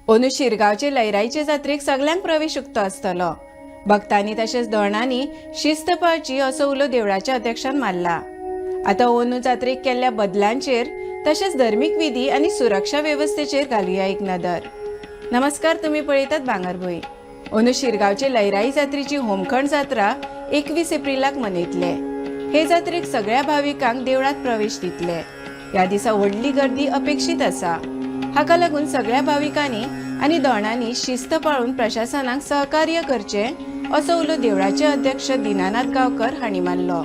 अंदू शिरगांवचे लयराईचे जात्रेक सगल्यांक प्रवेश उक्तो आसतलो. भक्तांनी तशेंच धोणांनी शिस्त पाळची असो उलो देवळाच्या अध्यक्षान मारला. आतां अंदू जात्रेक केल्ल्या बदलांचेर तशेंच धर्मीक विधी आनी सुरक्षा वेवस्थेचेर घालुया एक नदर. नमस्कार, तुम्ही पळयतात भांगरभूंय. अंदू शिरगांवचे लयराई जात्रेची होमखण जात्रा 21 एप्रिलाक मनयतले. हे जात्रेक सगळ्या भाविकांक देवळांत प्रवेश दितले. ह्या दिसा व्हडली गर्दी अपेक्षीत आसा. हाका लागून सगळ्या भाविकांनी आनी दोणांनी शिस्त पाळून प्रशासनाक सहकार्य करचें असो उलो देवळाचे अध्यक्ष दिनानाथ गांवकर हांणी मारलो.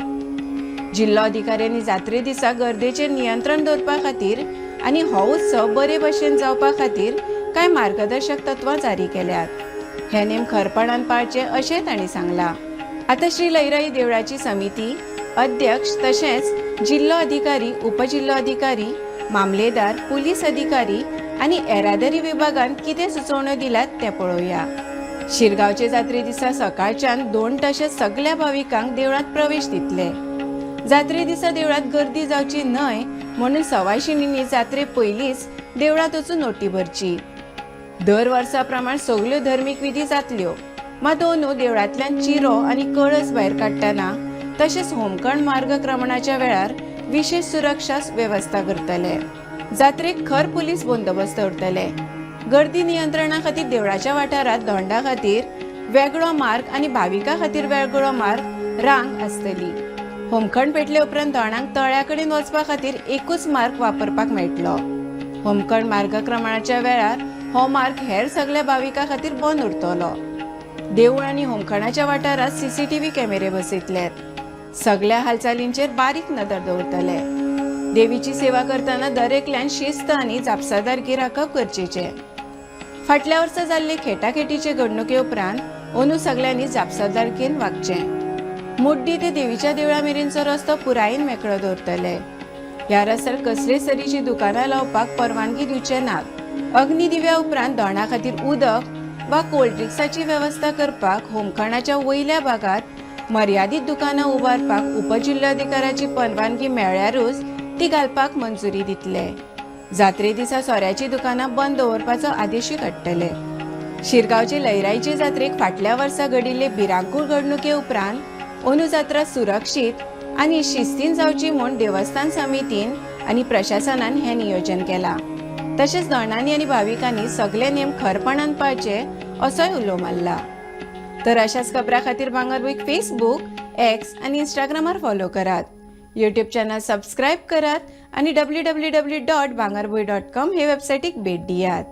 जिल्लो अधिकाऱ्यांनी जात्रे दिसा गर्देचेर नियंत्रण दवरपा खातीर आनी हो उत्सव बरे भशेन जावपा खातीर कांय मार्गदर्शक तत्वां जारी केल्यात. हे नेम खरपणान पाळचे अशें तांणी सांगलां. आतां श्री लयराई देवळाची समिती अध्यक्ष तशेंच जिल्लो अधिकारी, उपजिल्लो अधिकारी, मामलेदार, पुलीस अधिकारी आनी येरादारी विभागान कितें सुचोवण्यो दिल्यात तें पळोवया. शिरगांवचे जात्रे दिसा सकाळच्यान 2 तशेंच सगल्या भाविकांक देवळांत प्रवेश दितले. जात्रे दिसा देवळांत गर्दी जावची न्हय म्हणून सवायशिणींनी जात्रे पयलींच देवळांत वचून नोटी भरची. दर वर्सा प्रमाण सगल्यो धर्मीक विधी जातल्यो, मात अंदू देवळांतल्यान चिरो आनी कळस भायर काडटना तशेंच होमखण मार्गक्रमणाच्या वेळार विशेष सुरक्षा वेवस्था करतले. जात्रेक खर पुलीस बंदोबस्त उरतले. गर्दी नियंत्रणा खातीर देवळाच्या वाठारांत धोंडा खातीर वेगळो मार्ग आनी भाविकां खातीर वेगळो मार्ग रांग आसतली. होमखण पेटले उपरांत धोंडांक तळ्या कडेन वचपा खातीर एकूच मार्ग वापरपाक मेळटलो. होमखण मार्गक्रमणाच्या वेळार हो मार्ग हेर सगल्या भाविकां खातीर बंद उरतलो. देवूळ आनी होमखणाच्या वाठारांत सीसीटीव्ही कॅमेरे बसयतले. सगल्या हालचालींचेर बारीक नदर दवरतले. देवीची सेवा करतना दरेकल्यान शिस्त आनी जापसालदारकी राखप गरजेचें. फाटल्या वर्सा जाल्ले खेटाखेटीचे घडणुके उपरांत अंदू सगल्यांनी जापसालदारकेन वागचें. मुड्डी ते देवीच्या देवळा मेरेनचो रस्तो पुरायेन मेकळो दवरतले. ह्या रस्त्यार कसलेच तरेची दुकानां लावपाक परवानगी दिवचे नात. अग्निदिव्या उपरांत धोंडा खातीर उदक वा कोल्ड ड्रिंक्साची वेवस्था करपाक होमखणाच्या वयल्या भागात मर्यादीत दुकानां उबारपाक उपजिल्लोधिकाऱ्याची परवानगी मेळ्ळ्यारूच ती घालपाक मंजुरी दितले. जात्रे दिसा सोऱ्याची दुकानां बंद दवरपाचो आदेशूय काडटले. शिरगांवचे लयराईचे जात्रेक फाटल्या वर्सा घडिल्ले भिरांकूळ घडणुके उपरांत अंदू जात्रा सुरक्षीत आनी शिस्तीन जावची म्हूण देवस्थान समितीन आनी प्रशासनान हें नियोजन केलां. तशेंच धोंडांनी आनी भाविकांनी सगले नेम खरपणान पाळचे असोय उलो मारला. तर अशाच खबरां खातीर भांगरभूंयक फेसबूक, एक्स आनी इंस्टाग्रामार फॉलो करात. यूट्यूब चॅनल सबस्क्रायब करात आनी www.bhangarbhuin.com हे वेबसायटीक भेट दियात.